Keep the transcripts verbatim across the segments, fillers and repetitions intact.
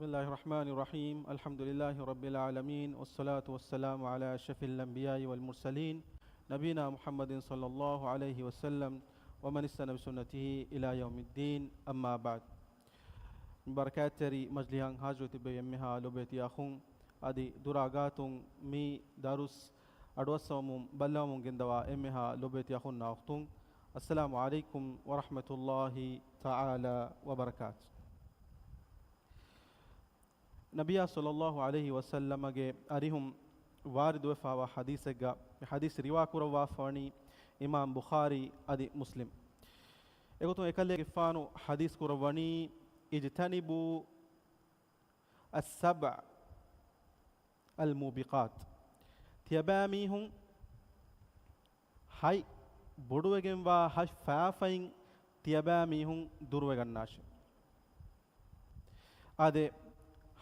بسم الله الرحمن الرحيم. الحمد لله رب العالمين، والصلاة والسلام على أشرف الأنبياء والمرسلين، نبينا محمد صلى الله عليه وسلم، ومن استنى بسنته إلى يوم الدين. أما بعد. މި ބަރަކާތްތެރި މަޖްލިހަށް ހާޒިރު ތިއްބެވި އެންމެހާ ލޮބުވެތި އަޚުން، އަދި ދުރާ ގާތުން މި ދަރުސް އަޑުއައްސަވަމުން ބައްލަވަމުން ގެންދަވާ އެންމެހާ ލޮބުވެތި އަޚުންނާ އުޚްތުން، އައްސަލާމު ޢަލައިކުމް ވަރަޙްމަތުﷲ ތަޢާލާ ވަބަރަކާތު. ނަބިއްޔާ ޞައްލައްލާހު ޢަލައިހި ވަސައްލަމަގެ އަރިހުން ވާރިދުވެފާވާ ޙަދީޘެއްގަ، މި ޙަދީޘް ރިވާ ކުރައްވާފަވަނީ އިމާމް ބުޚާރީ އަދި މުސްލިމް. އެގޮތުން އެކަލޭގެފާނު ޙަދީޘް ކުރައްވަނީ، اجتنبوا السبع الموبقات. ތިޔަބައިމީހުން ހަތް ބޮޑުވެގެންވާ ހަތް ފާފައިން ތިޔަބައިމީހުން ދުރުވެގަންނާށެ. އާދެ،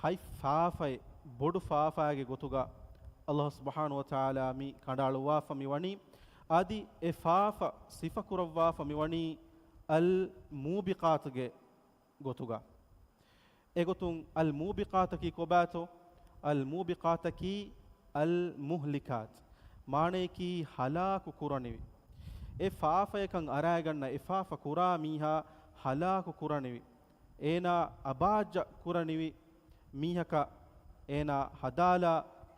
ހަތް ފާފައެއް، ބޮޑު ފާފާގެ ގޮތުގަ ﷲ ސުބްޙާނަހޫ ވަތަޢާލާ މި ކަނޑައަޅުއްވާފަ މިވަނީ، އަދި އެ ފާފަ ސިފަކުރައްވާފަ މިވަނީ އަލް މޫބިޤާތުގެ ގޮތުގަ. އެގޮތުން އަލް މޫބިޤާތަކީ ކޮބާތޯ؟ އަލް މޫބިޤާތަކީ އަލް މުހްލިކާތު، މާނަޔަކީ ހަލާކު ކުރަނިވި. އެ ފާފަޔަކަށް އަރާގަންނަ، އެ ފާފަ ކުރާ މީހާ ހަލާކު ކުރަނިވި، އޭނާ އަބާއްޖަ ކުރަނިވި މީހަކަށް އޭނާ ހަދާލާ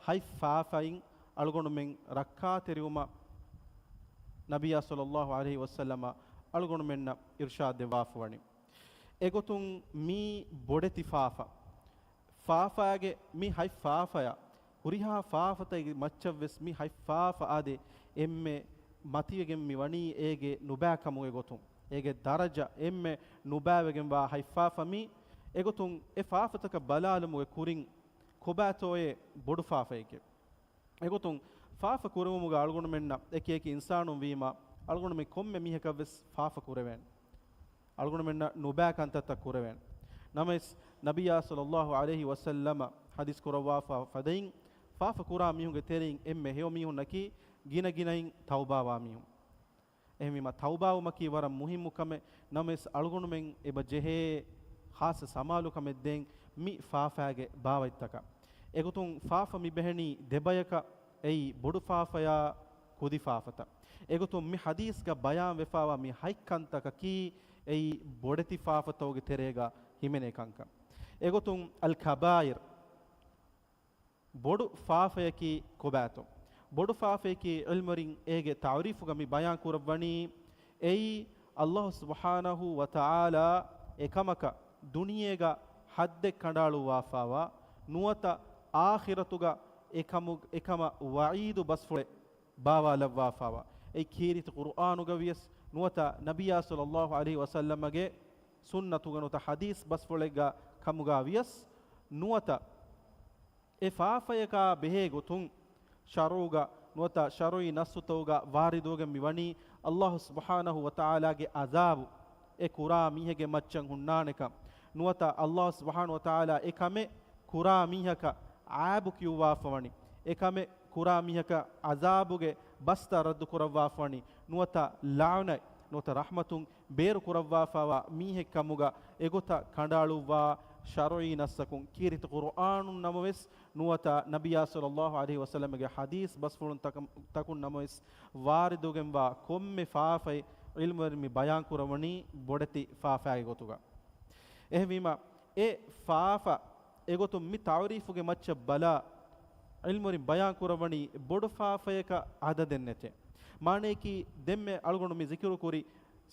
ހަތް ފާފައިން އަޅުގަނޑުމެން ރައްކާތެރިވުމަށް ނަބިއްޔާ ޞައްލައްލާހު ޢަލައިހި ވަސައްލަމަ އަޅުގަނޑުމެންނަށް އިރުޝާދު ދެއްވާފަވަނީ. އެގޮތުން މީ ބޮޑެތި ފާފަ. ފާފާގެ މި ހަތް ފާފަޔަށް، ހުރިހާ ފާފަތަކެއްގެ މައްޗަށްވެސް މި ހަތް ފާފަ އާދެ، އެންމެ މަތިވެގެން މި ވަނީ އޭގެ ނުބައިކަމުގެ ގޮތުން. އޭގެ ދަރަޖަ އެންމެ ނުބައިވެގެންވާ ހަތް ފާފަ މީ. އެގޮތުން އެ ފާފަތަކަށް ބަލާލުމުގެ ކުރިން ކޮބާތޯއޭ ބޮޑު ފާފައެކޭ؟ އެގޮތުން ފާފަ ކުރެވުމުގަ އަޅުގަނޑުމެންނަށް އެކި އެކި އިންސާނުން ވީމަ، އަޅުގަނޑުމެން ކޮންމެ މީހަކަށްވެސް ފާފަ ކުރެވޭނެ. އަޅުގަނޑުމެންނަށް ނުބައި ކަންތައްތައް ކުރެވޭނެ. ނަމަވެސް، ނަބިއްޔާ ޞައްލައްލާހު ޢަލައިހި ވަސައްލަމަ ޙަދީޘް ކުރައްވާފަ ފަދައިން، ފާފަ ކުރާ މީހުންގެ ތެރެއިން އެންމެ ހެޔޮ މީހުންނަކީ ގިނަ ގިނައިން ތައުބާވާ މީހުން. އެހެންވީމަ، ތައުބާވުމަކީ ވަރަށް މުހިއްމު ކަމެއް. ނަމަވެސް، އަޅުގަނޑުމެން އެބަ ޖެހޭ ޚާއްޞަ ސަމާލުކަމެއް ދޭން މި ފާފާގެ ބާވަތްތަކަށް. އެގޮތުން ފާފަ މި ބެހެނީ ދެބަޔަކަށް، އެއީ ބޮޑު ފާފަޔާ ކުދި ފާފަތައް. އެގޮތުން މި ޙަދީޘްގަ ބަޔާން ވެފާވާ މި ހަތް ކަންތަކަކީ އެއީ ބޮޑެތި ފާފަތަކުގެ ތެރޭގަ ހިމެނޭ ކަންކަން. އެގޮތުން އަލް ކަބާއިރު، ބޮޑު ފާފަޔަކީ ކޮބާތޯ؟ ބޮޑު ފާފަޔަކީ ޢިލްމުވެރިން އޭގެ ތަޢުރީފުގަ މި ބަޔާން ކުރައްވަނީ، އެއީ ﷲ ސުބްޙާނަހޫ ވަތަޢާލާ އެކަމަކަށް ދުނިޔޭގަ ޙައްދެއް ކަނޑައަޅުއްވާފާވާ، ނުވަތަ އާޚިރަތުގަ އެކަމު-، އެކަމަށް ވަޢީދު ބަސްފުޅެއް ބާވާލައްވާފާވާ. އެއީ ކީރިތި ޤުރުއާނުގަ ވިޔަސް، ނުވަތަ ނަބިއްޔާ ޞައްލައްލާހު ޢަލައިހި ވަސައްލަމަގެ ސުންނަތުގަ ނުވަތަ ޙަދީޘް ބަސްފުޅެއްގަ ކަމުގަ ވިޔަސް، ނުވަތަ އެ ފާފަޔަކާ ބެހޭ ގޮތުން ޝަރުޢުގަ ނުވަތަ ޝަރުޢީ ނައްޞުތަކުގަ ވާރިދުވެގެން މިވަނީ، ﷲ ސުބްޙާނަހޫ ވަތަޢާލާގެ ޢަޛާބު އެ ކުރާ މީހެއްގެ މައްޗަށް ހުންނާނެކަން، ނުވަތަ ﷲ ސުބްޙާނަހޫ ވަތަޢާލާ އެ ކަމެއް ކުރާ މީހަކަށް ޢާބު ކިޔުއްވާފަވަނީ، އެ ކަމެއް ކުރާ މީހަކަށް ޢަޛާބުގެ ބަސްތައް ރައްދު ކުރައްވާފަވަނީ، ނުވަތަ ލަޢުނަތް، ނުވަތަ ރަޙްމަތުން ބޭރު ކުރައްވާފާވާ މީހެއް ކަމުގަ އެގޮތަށް ކަނޑައަޅުއްވާ ޝަރުޢީ ނައްޞަކުން، ކީރިތި ޤުރުއާނުން ނަމަވެސް، ނުވަތަ ނަބިއްޔާ ޞައްލައްލާހު ޢަލައިހި ވަސައްލަމަގެ ޙަދީޘް ބަސްފުޅުން ތަކަ-، ތަކުން ނަމަވެސް، ވާރިދުވެގެންވާ ކޮންމެ ފާފައެއް ޢިލްމުވެރިން މި ބަޔާން ކުރައްވަނީ ބޮޑެތި ފާފާގެ ގޮތުގަ. އެހެންވީމަ، އެ ފާފަ އެގޮތުން މި ތަޢުރީފުގެ މައްޗަށް ބަލާ، ޢިލްމުވެރިން ބަޔާން ކުރައްވަނީ ބޮޑު ފާފަޔަކަށް ޢަދަދެއް ނެތޭ. މާނަޔަކީ، ދެންމެ އަޅުގަނޑު މި ޒިކުރު ކުރި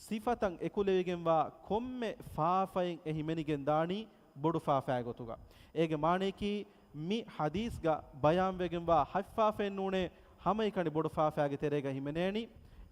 ސިފަތައް އެކުލެވިގެންވާ ކޮންމެ ފާފައެއް އެ ހިމެނިގެން ދާނީ ބޮޑު ފާފާގެ ގޮތުގަ. އޭގެ މާނަޔަކީ، މި ޙަދީޘްގަ ބަޔާންވެގެންވާ ހަތް ފާފައެއް ނޫނޭ، ހަމައެކަނި ބޮޑު ފާފާގެ ތެރޭގަ ހިމެނޭނީ.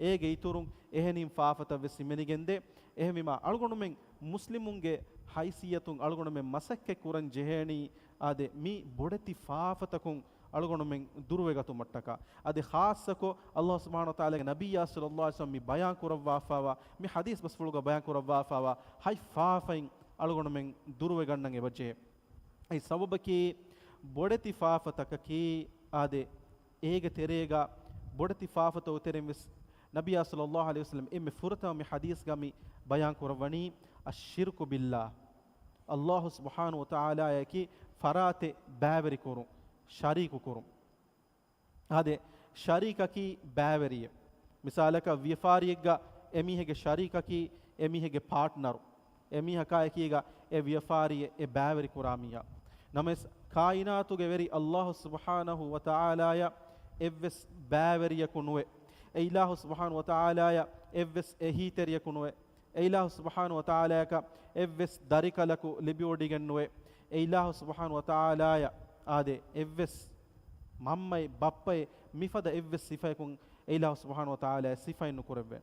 އޭގެ އިތުރުން އެހެނިން ފާފަތައް ވެސް ހިމެނިގެންދޭ. އެހެންވީމަ، އަޅުގަނޑުމެން މުސްލިމުންގެ ހައިސިއްޔަތުން އަޅުގަނޑުމެން މަސައްކަތް ކުރަން ޖެހޭނީ، އާދެ، މި ބޮޑެތި ފާފަތަކުން އަޅުގަނޑުމެން ދުރުވެގަތުމަށްޓަކާ. އަދި ޚާއްޞަކޮށް، ﷲ ސުބްޙާނަހޫ ވަތަޢާލާގެ ނަބިއްޔާ ޞައްލައްލާހު ޢަލައިހި ވަސައްލަމަ މި ބަޔާން ކުރައްވާފާވާ، މި ޙަދީޘް ބަސްފުޅުގަ ބަޔާން ކުރައްވާފާވާ ހަތް ފާފައިން އަޅުގަނޑުމެން ދުރުވެގަންނަން އެބަޖެހޭ. އެއީ ސަބަބަކީ، ބޮޑެތި ފާފަތަކަކީ، އާދެ، އޭގެ ތެރޭގަ ބޮޑެތި ފާފަތަކުގެ ތެރެއިން ވެސް ނަބިއްޔާ ޞައްލައްލާހު ޢަލައިހި ވަސައްލަމަ އެންމެ ފުރަތަމަ މި ޙަދީޘްގަ މި ބަޔާން ކުރައްވަނީ، الشرك بالله. ﷲ ސުބްޙާނަހޫ ވަތަޢާލާއަކީ ފަރާތެއް ބައިވެރިކުރުން، ޝަރީކުކުރުން. އާދެ، ޝަރީކަކީ ބައިވެރިއެއް. މިސާލަކަށް، ވިޔަފާރިއެއްގަ އެމީހެއްގެ ޝަރީކަކީ އެމީހެއްގެ ޕާޓްނަރު، އެމީހަކާ އެކީގަ އެ ވިޔަފާރިއެއް އެ ބައިވެރި ކުރާ މީހާ. ނަމަވެސް، ކާއިނާތުގެ ވެރި ﷲ ސުބްޙާނަހޫ ވަތަޢާލާއަށް އެއްވެސް ބައިވެރިޔަކު ނުވެ، އެ އިލާހު ސުބްޙާނަހޫ ވަތަޢާލާއަށް އެއްވެސް އެހީތެރިޔަކު ނުވެ، އެ އިލާހު ސުބްޙާނަހޫ ވަތަޢާލާއަކަށް އެއްވެސް ދަރިކަލަކު ލިބިވޮޑިގެން ނުވެ، އެ އިލާހު ސުބްޙާނަހޫ ވަތަޢާލާއަށް އާދެ، އެއްވެސް މަންމައެއް ބައްޕައެއް މިފަދަ އެއްވެސް ސިފައަކުން އެ އިލާހު ސުބްޙާނަހޫ ވަތަޢާލާ ސިފައެއް ނުކުރެއްވޭ.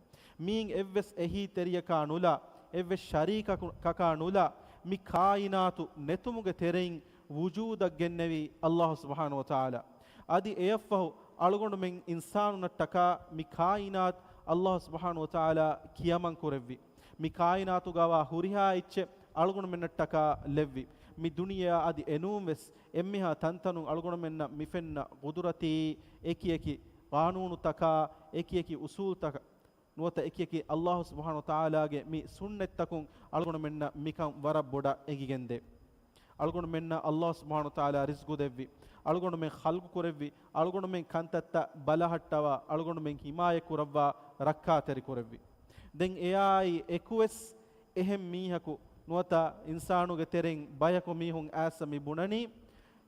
މިއިން އެއްވެސް އެހީތެރިޔަކާ ނުލާ، އެއްވެސް ޝަރީކަކު، ކަކާ ނުލާ، މި ކާއިނާތު ނެތުމުގެ ތެރެއިން ވުޖޫދަށް ގެންނެވީ އައްލާހު ސުބްޙާނަހޫ ވަތަޢާލާ. އަދި އެޔަށްފަހު އަޅުގަނޑުމެން އިންސާނުންނަށްޓަކާ މި ކާއިނާތު އައްލާހު ސުބްޙާނަހޫ ވަތަޢާލާ ކިޔަމަން ކުރެއްވި. މި ކާއިނާތުގަވާ ހުރިހާ އެއްޗެއް އަޅުގަނޑުމެންނަށްޓަކާ ލެއްވި. މި ދުނިޔެއާ އަދި އެނޫން ވެސް އެންމެހާ ތަންތަނުން އަޅުގަނޑުމެންނަށް މި ފެންނަ ގުދުރަތީ އެކިއެކި ޤާނޫނުތަކާ، އެކިއެކި އުސޫލުތަކަށް، ނުވަތަ އެކިއެކި އައްލާހު ސުބްޙާނަހޫ ވަތަޢާލާގެ މި ސުންނަތްތަކުން އަޅުގަނޑުމެންނަށް މިކަން ވަރަށް ބޮޑަށް އެނގިގެންދޭ. އަޅުގަނޑުމެންނަށް އައްލާހު ސުބްޙާނަހޫ ވަތަޢާލާ ރިޒްޤު ދެއްވި، އަޅުގަނޑުމެން ޚަލްޤު ކުރެއްވި، އަޅުގަނޑުމެން ކަންތައްތައް ބަލަހައްޓަވާ، އަޅުގަނޑުމެން ހިމާޔަތް ކުރައްވާ، ރައްކާތެރި ކުރެއްވި. ދެން އެއާއި އެކުވެސް އެހެން މީހަކު ނުވަތަ އިންސާނުގެ ތެރެއިން ބަޔަކު މީހުން އައިސް މި ބުނަނީ،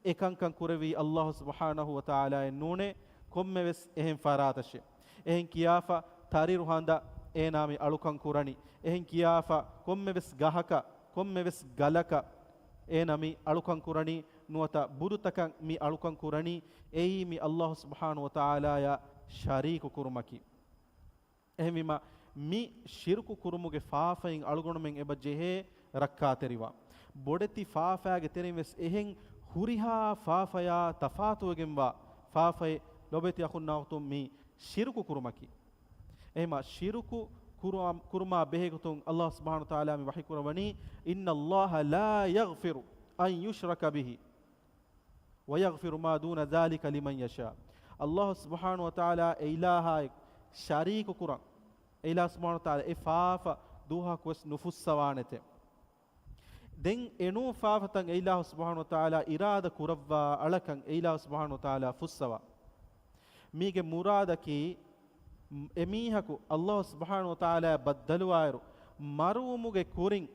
އެ ކަންކަން ކުރެވީ އައްލާހު ސުބްޙާނަހޫ ވަތަޢާލާއެއް ނޫނޭ، ކޮންމެވެސް އެހެން ފަރާތަށޭ. އެހެން ކިޔާފަ، ތަރިރު ހަނދަށް އޭނާ މި އަޅުކަން ކުރަނީ. އެހެން ކިޔާފަ، ކޮންމެވެސް ގަހަކަށް، ކޮންމެވެސް ގަލަކަށް އޭނާ މި އަޅުކަން ކުރަނީ، ނުވަތަ ބުރުތަކަށް މި އަޅުކަން ކުރަނީ، އެއީ މި އައްލާހު ސުބްޙާނަހޫ ވަތަޢާލާއަށް ޝަރީކު ކުރުމަކީ. އެހެންވީމަ، މި ޝިރުކު ކުރުމުގެ ފާފައިން އަޅުގަނޑުމެން އެބަ ޖެހޭ ރައްކާތެރިވާން. ބޮޑެތި ފާފައިގެ ތެރެއިން ވެސް އެހެން ހުރިހާ ފާފަޔާ ތަފާތުވެގެންވާ ފާފައެއް ލޮބެތި އަޚުންނާ އުޚްތުން މި ޝިރުކު ކުރުމަކީ. އެހެންމަ ޝިރުކު ކުރު-، ކުރުމާ ބެހޭގޮތުން އައްލާހު ސުބްޙާނަހޫ ވަތަޢާލާ މި ވަޙީ ކުރައްވަނީ، إن الله لا يغفر أن يشرك به ويغفر ما دون ذلك لمن يشاء. އައްލާހު ސުބްޙާނަހޫ ވަތަޢާލާ އެ އިލާހާއެއް ޝަރީކު ކުރަން، އެ އިލާހު ސުބްޙާނަހޫ ވަތަޢާލާ އެ ފާފަ ދުވަހަކުވެސް ނުފުއްސަވާނެތެ. ދެން އެނޫން ފާފަތައް އެ އިލާހު ސުބްޙާނަހޫ ވަތަޢާލާ އިރާދަ ކުރައްވާ އަޅަކަށް އެ އިލާހު ސުބްޙާނަހޫ ވަތަޢާލާ ފުއްސަވާ. މީގެ މުރާދަކީ، އެމީހަކު އައްލާހު ސުބްޙާނަހޫ ވަތަޢާލާއަށް ބައްދަލުވާއިރު، މަރުވުމުގެ ކުރިން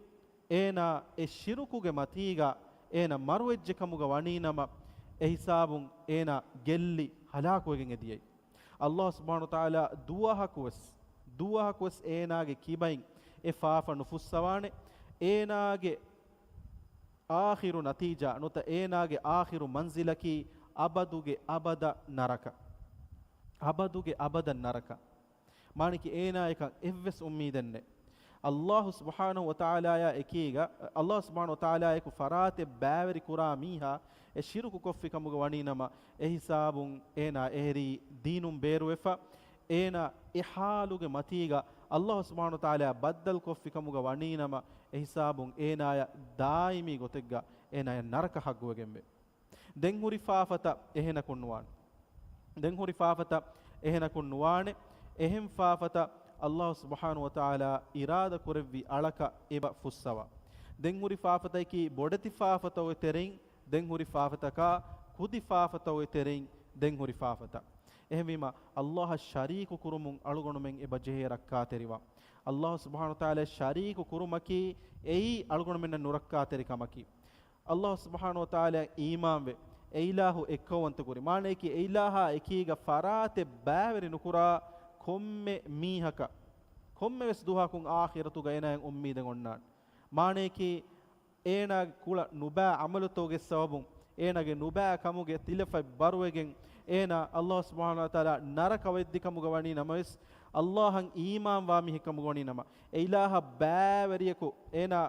އޭނާ އެ ޝިރުކުގެ މަތީގަ އޭނާ މަރުވެއްޖެ ކަމުގަ ވަނީނަމަ، އެ ހިސާބުން އޭނާ ގެއްލި ހަލާކުވެގެން އެދިޔައީ. އައްލާހު ސުބްޙާނަހޫ ވަތަޢާލާ ދުވަހަކުވެސް، ދުވަހަކުވެސް އޭނާގެ ކިބައިން އެ ފާފަ ނުފުއްސަވާނެ. އޭނާގެ އާޚިރު ނަތީޖާ ނުވަތަ އޭނާގެ އާޚިރު މަންޒިލަކީ އަބަދުގެ އަބަދަށް ނަރަކަ. އަބަދުގެ އަބަދަށް ނަރަކަ. މާނައަކީ އޭނާޔަކަށް އެއްވެސް އުއްމީދެއް ނެތް. އައްލާހު ސުބްޙާނަހޫ ވަތަޢާލާއާ އެކީގަ، އައްލާހު ސުބްޙާނަހޫ ވަތަޢާލާއާއެކު ފަރާތެއް ބައިވެރި ކުރާ މީހާ އެ ޝިރުކު ކޮށްފި ކަމުގަ ވަނީނަމަ، އެ ހިސާބުން އޭނާ އެހެރީ ދީނުން ބޭރުވެފަ، އޭނާ އެ ޙާލުގެ މަތީގަ އައްލާހު ސުބްޙާނަހޫ ވަތަޢާލާ ބައްދަލު ކޮށްފި ކަމުގަ ވަނީނަމަ، އެ ހިސާބުން އޭނާޔަށް ދާއިމީ ގޮތެއްގަ އޭނާޔަށް ނަރަކަ ޙައްޤުވެގެންވޭ. ދެން ހުރި ފާފަތައް އެހެނަކުން ނުވާނެ. ދެން ހުރި ފާފަތައް އެހެނަކުން ނުވާނެ. އެހެން ފާފަތައް އައްލާހު ސުބްޙާނަހޫ ވަތަޢާލާ އިރާދަ ކުރެއްވި އަޅަކަށް އެބަ ފުއްސަވާ. ދެން ހުރި ފާފަތަކީ ބޮޑެތި ފާފަތައް އޮތް ތެރެއިން، ދެން ހުރި ފާފަތަކާ ކުދި ފާފަތައް އޮތް ތެރެއިން، ދެން ހުރި ފާފަތައް. އެހެންވީމަ، އައްލާހަށް ޝަރީކު ކުރުމުން އަޅުގަނޑުމެން އެބަ ޖެހޭ ރައްކާތެރިވާން. އައްލާހު ސުބްޙާނަހޫ ވަތަޢާލާ ޝަރީކު ކުރުމަކީ އެއީ އަޅުގަނޑުމެންނަށް ނުރައްކާތެރި ކަމަކީ. އައްލާހު ސުބްޙާނަހޫ ވަތަޢާލާ އީމާންވެ، އެ އިލާހު އެއްކައުވަންތަކުރި. މާނައަކީ އެ އިލާހާ އެކީގަ ފަރާތެއް ބައިވެރި ނުކުރާ ކޮންމެ މީހަކަށް، ކޮންމެވެސް ދުވަހަކުން އާޚިރަތުގަ އޭނާއަށް އުއްމީދެއް އޮންނާނެ. މާނައަކީ އޭނާގެ ކުޅަ ނުބައި ޢަމަލުތަކުގެ ސަބަބުން، އޭނާގެ ނުބައި ކަމުގެ ތިލަފަތް ބަރުވެގެން، އޭނާ އައްލާހު ސުބްޙާނަހޫ ވަތަޢާލާ ނަރަކަވެއްދި ކަމުގަ ވަނީ ނަމަވެސް، އައްލާހަށް އީމާންވާ މީހެއް ކަމުގަ ވަނީ ނަމަ، އެ އިލާހަށް ބައިވެރިޔަކު އޭނާ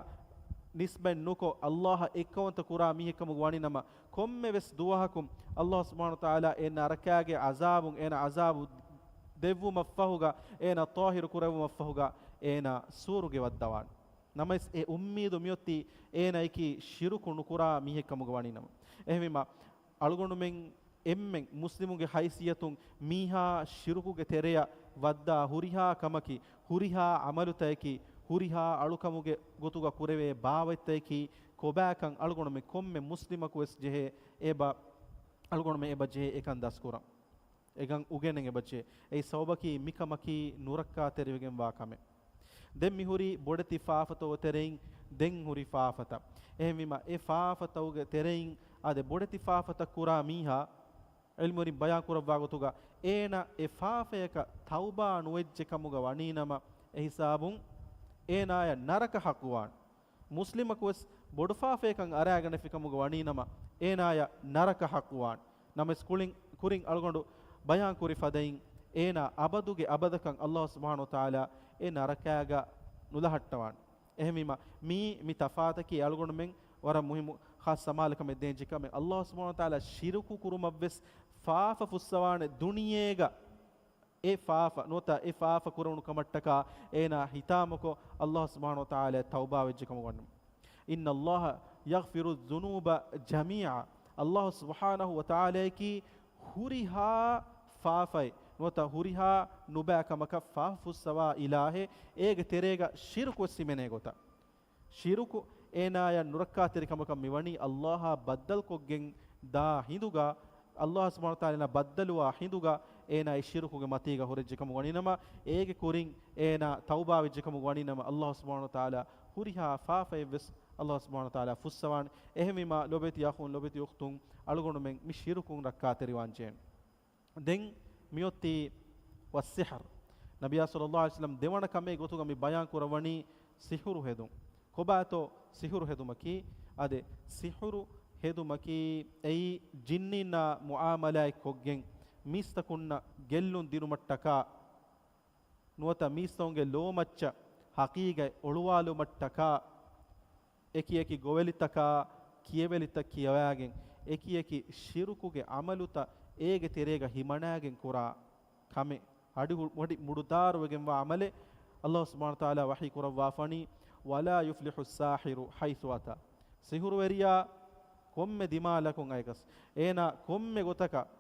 ނިސްބަތް ނުކޮށް، އައްލާހަށް އެއްކައުވަންތަ ކުރާ މީހެއް ކަމުގަ ވަނީ ނަމަ، ކޮންމެވެސް ދުވަހަކުން އައްލާހު ސުބްޙާނަހޫ ވަތަޢާލާ އެ ނަރަކާގެ ޢަޒާބުން އޭނާ ޢަޒާބު ދެއްވުމަށްފަހުގަ، އޭނާ ޠާހިރު ކުރެއްވުމަށްފަހުގަ، އޭނާ ސުވަރުގެ ވައްދަވާނެ. ނަމަވެސް އެ އުއްމީދު މިއޮތީ އޭނާއަކީ ޝިރުކު ނުކުރާ މީހެއް ކަމުގަ ވަނީ ނަމަ. އެހެންވީމަ، އަޅުގަނޑުމެން އެންމެން މުސްލިމުންގެ ހައިސިއްޔަތުން މީހާ ޝިރުކުގެ ތެރެޔަށް ވައްދާ ހުރިހާ ކަމަކީ، ހުރިހާ ޢަމަލުތަކަކީ، ހުރިހާ އަޅުކަމުގެ ގޮތުގަ ކުރެވޭ ބާވަތްތަކަކީ، ކޮބާކަން އަޅުގަނޑުމެން ކޮންމެ މުސްލިމަކުވެސް ޖެހޭ އެބަ، އަޅުގަނޑުމެން އެބަ ޖެހޭ އެކަން ދަސްކުރަން. އެކަން އުގެނެން އެބަ ޖެހޭ. އެއީ ސަބަބަކީ މިކަމަކީ ނުރައްކާތެރިވެގެންވާ ކަމެއް. ދެން މިހުރީ ބޮޑެތި ފާފަތައް ތެރެއިން ދެން ހުރި ފާފަތައް. އެހެންވީމަ އެ ފާފަތައުގެ ތެރެއިން އާދެ ބޮޑެތި ފާފަތައް ކުރާ މީހާ، ޢިލްމުވެރިން ބަޔާން ކުރައްވާ ގޮތުގަ އޭނާ އެ ފާފަޔަކަށް ތައުބާ ނުވެއްޖެ ކަމުގަ ވަނީނަމަ، އެ ހިސާބުން އޭނާޔަށް ނަރަކަ ޙައްޤުވާނެ. މުސްލިމަކުވެސް ބޮޑު ފާފަޔަކަށް އަރާގަނެފި ކަމުގަ ވަނީނަމަ، އޭނާޔަށް ނަރަކަ ޙައްޤުވާނެ. ނަމަވެސް ކުޅިން، ކުރިން އަޅުގަނޑު ބަޔާން ކުރި ފަދައިން، އޭނާ އަބަދުގެ އަބަދަކަށް ﷲ ސުބްޙާނަހޫ ވަތަޢާލާ އެ ނަރަކާގަ ނުލަހައްޓަވާނެ. އެހެންވީމަ، މީ، މި ތަފާތަކީ އަޅުގަނޑުމެން ވަރަށް މުހިއްމު ޚާއްޞަ ސަމާލުކަމެއް ދޭންޖެހޭ ކަމެއް. ﷲ ސުބްޙާނަހޫ ވަތަޢާލާ ޝިރުކު ކުރުމަށްވެސް ފާފަ ފުއްސަވާނެ ދުނިޔޭގަ އެ ފާފަ ނުވަތަ އެ ފާފަ ކުރެވުނު ކަމަށްޓަކާ އޭނާ ހިތާމަކޮށް ﷲ ސުބްޙާނަހޫ ވަތަޢާލާ ތައުބާ ވެއްޖެ ކަމުގަ ވަންނަމު. إن الله يغفر الذنوب جميعا. ﷲ ސުބްޙާނަހޫ ވަތަޢާލާއަކީ ހުރިހާ ފާފައެއް ނުވަތަ ހުރިހާ ނުބައި ކަމަކަށް ފާފަ ފުއްސަވާ އިލާހެއް، އޭގެ ތެރޭގަ ޝިރުކު ވެސް ހިމެނޭ ގޮތަށް. ޝިރުކު އޭނާޔަށް ނުރައްކާތެރި ކަމަކަށް މިވަނީ ﷲއާ ބައްދަލުކޮށްގެން ދާ ހިނދުގަ، ﷲ ސުބްޙާނަހޫ ވަތަޢާލާ ބައްދަލުވާ ހިނދުގަ އޭނާ އެ ޝިރުކުގެ މަތީގަ ހުރެއްޖެ ކަމުގަ ވަނީނަމަ، އޭގެ ކުރިން އޭނާ ތައުބާ ވެއްޖެ ކަމުގަ ވަނީނަމަ، ﷲ ސުބްޙާނަހޫ ވަތަޢާލާ ހުރިހާ ފާފައެއްވެސް ﷲ ސުބްޙާނަހޫ ވަތަޢާލާ ފުއްސަވާނެ. އެހެންވީމާ، ލޯބިވެތި އަޚުން، ލޯބިވެތި އުޚްތުން، އަޅުގަނޑުމެން މި ޝިރުކުން ރައްކާތެރިވާން ޖެހޭނެ. ދެން މިއޮތީ ވައްސިޙްރު. ނަބިއްޔާ ޞައްލައްލާހު ޢަލައިހި ވަސައްލަމް ދެވަނަ ކަމެއް ގޮތުގަ މި ބަޔާން ކުރައްވަނީ ސިޙުރު ހެދުން. ކޮބާތޯ ސިޙުރު ހެދުމަކީ؟ އާދެ، ސިޙުރު ހެދުމަކީ އެއީ ޖިންނީންނާ މުޢާމަލާތް ކޮށްގެން މީސްތަކުންނަށް ގެއްލުން ދިނުމަށްޓަކާ، ނުވަތަ މީސްތަކުންގެ ލޯމައްޗަށް ޙަޤީޤަތް އޮޅުވާލުމަށްޓަކާ، އެކިއެކި ގޮވެލިތަކާ ކިޔެވެލިތައް ކިޔަވާގެން، އެކިއެކި ޝިރުކުގެ ޢަމަލުތައް އޭގެ ތެރޭގަ ހިމަނާގެން ކުރާ ކަމެއް، އަޑި ހު-، އަޑި މުޑުދާރުވެގެންވާ ޢަމަލެއް. ﷲ ސުބްޙާނަހޫ ވަތަޢާލާ ވަޙީ ކުރައްވާފަނީ، "ولا يفلح الساحر حيث أتى." ސިޙުރުވެރިޔާ ކޮންމެ ދިމާލަކުން އަޔަކަސް، އޭނާ ކޮންމެ ގޮތަކަށް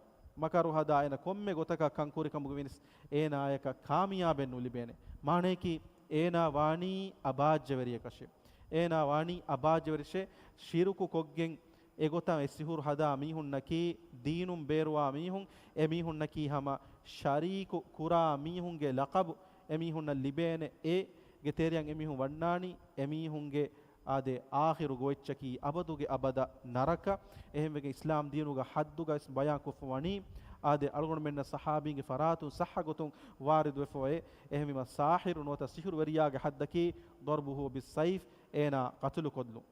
މަކަރު ހަދާ، އޭނާ ކޮންމެ ގޮތަކަށް ކަން ކުރި ކަމުގަ ވިޔަސް އޭނާޔަކަށް ކާމިޔާބެއް ނުލިބޭނެ. މާނަޔަކީ، އޭނާ ވާނީ އަބާއްޖަވެރިޔަކަށެ. އޭނާ ވާނީ އަބާއްޖަވެރިޔަށެ. ޝިރުކު ކޮށްގެން އެގޮތަށް އެ ސިޙުރު ހަދާ މީހުންނަކީ، ދީނުން ބޭރުވާ މީހުން، އެ މީހުންނަކީ ހަމަ ޝަރީކު ކުރާ މީހުންގެ ލަޤަބު އެމީހުންނަށް ލިބޭނެ. އޭގެ ތެރެއަށް އެމީހުން ވަންނާނީ އެމީހުންގެ އާދެ، އާޚިރު ގޮވެއްޗަކީ އަބަދުގެ އަބަދަށް ނަރަކަ. އެހެންވެގެން އިސްލާމް ދީނުގަ ޙައްދުގައި ވެސް ބަޔާން ކޮށްފަވަނީ، އާދެ، އަޅުގަނޑުމެންނަށް ޞަޙާބީންގެ ފަރާތުން ޞައްޙަ ގޮތުން ވާރިދުވެފަ އޮތް. އެހެންވީމަ، ސާޙިރު ނުވަތަ ސިޙުރުވެރިޔާގެ ޙައްދަކީ، ضربه بالسيف، އޭނާ ޤަތުލުކޮށްލުން.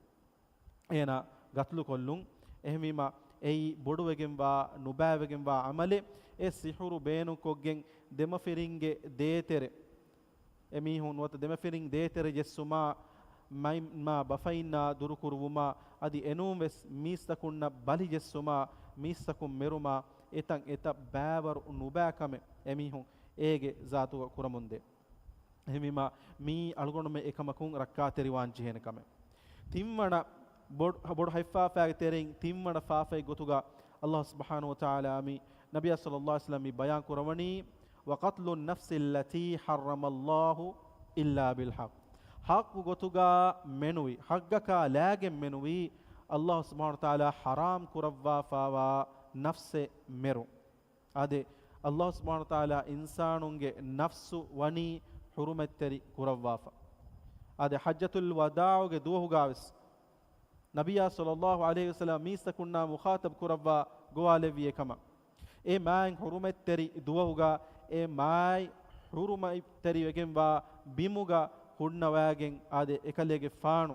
އޭނާ ޤަތުލުކޮށްލުން. އެހެންވީމަ، އެއީ ބޮޑުވެގެންވާ، ނުބައިވެގެންވާ ޢަމަލެއް. އެ ސިޙުރު ބޭނުންކޮށްގެން ދެމަފިރިންގެ ދޭތެރެ، އެމީހުން ނުވަތަ ދެމަފިރިން ދޭތެރެ ޖެއްސުމާ، މައިންމާ ބަފައިންނާ ދުރުކުރުވުމާ، އަދި އެނޫންވެސް މީސްތަކުންނަށް ބަލި ޖެއްސުމާ، މީސްތަކުން މެރުމާ، އެތަން އެތައް ބައިވަރު ނުބައި ކަމެއް އެމީހުން އޭގެ ޒާތުގަ ކުރަމުންދޭ. އެހެންވީމާ، މީ އަޅުގަނޑުމެން އެކަމަކުން ރައްކާތެރިވާން ޖެހޭނެ ކަމެއް. ތިންވަނަ ބޮޑު، ބޮޑު ހަތް ފާފައިގެ ތެރެއިން ތިންވަނަ ފާފައެއް ގޮތުގަ ﷲ ސުބްޙާނަހޫ ވަތަޢާލާ މި ނަބިއްޔާ ޞައްލައްލާހު ޢަލައިހި ވަސައްލަމް މި ބަޔާން ކުރައްވަނީ، "وقتل النفس التي حرم الله إلا بالحق." ޙައްޤު ގޮތުގަ މެނުވި، ޙައްޤަކާ ލާގެން މެނުވި، ﷲ ސުބްޙާނަހޫ ވަތަޢާލާ ޙަރާމް ކުރައްވާފައިވާ ނަފްސެއް މެރުން. އާދެ، ﷲ ސުބްޙާނަހޫ ވަތަޢާލާ އިންސާނުންގެ ނަފްސު ވަނީ ޙުރުމަތްތެރި ކުރައްވާފަ. އާދެ، ޙައްޖަތުލް ވަދާޢުގެ ދުވަހުގަވެސް ނަބިއްޔާ ޞައްލައްލާހު ޢަލައިހި ވަސައްލަމަ މީސްތަކުންނާ މުޚާޠަބް ކުރައްވާ ގޮވާލެއްވި އެކަމަށް، އެ މާތް ޙުރުމަތްތެރި ދުވަހުގަ އެ މާތް ޙުރުމަތްތެރިވެގެންވާ ބިމުގަ ހުންނަވާގެން، އާދެ، އެކަލޭގެފާނު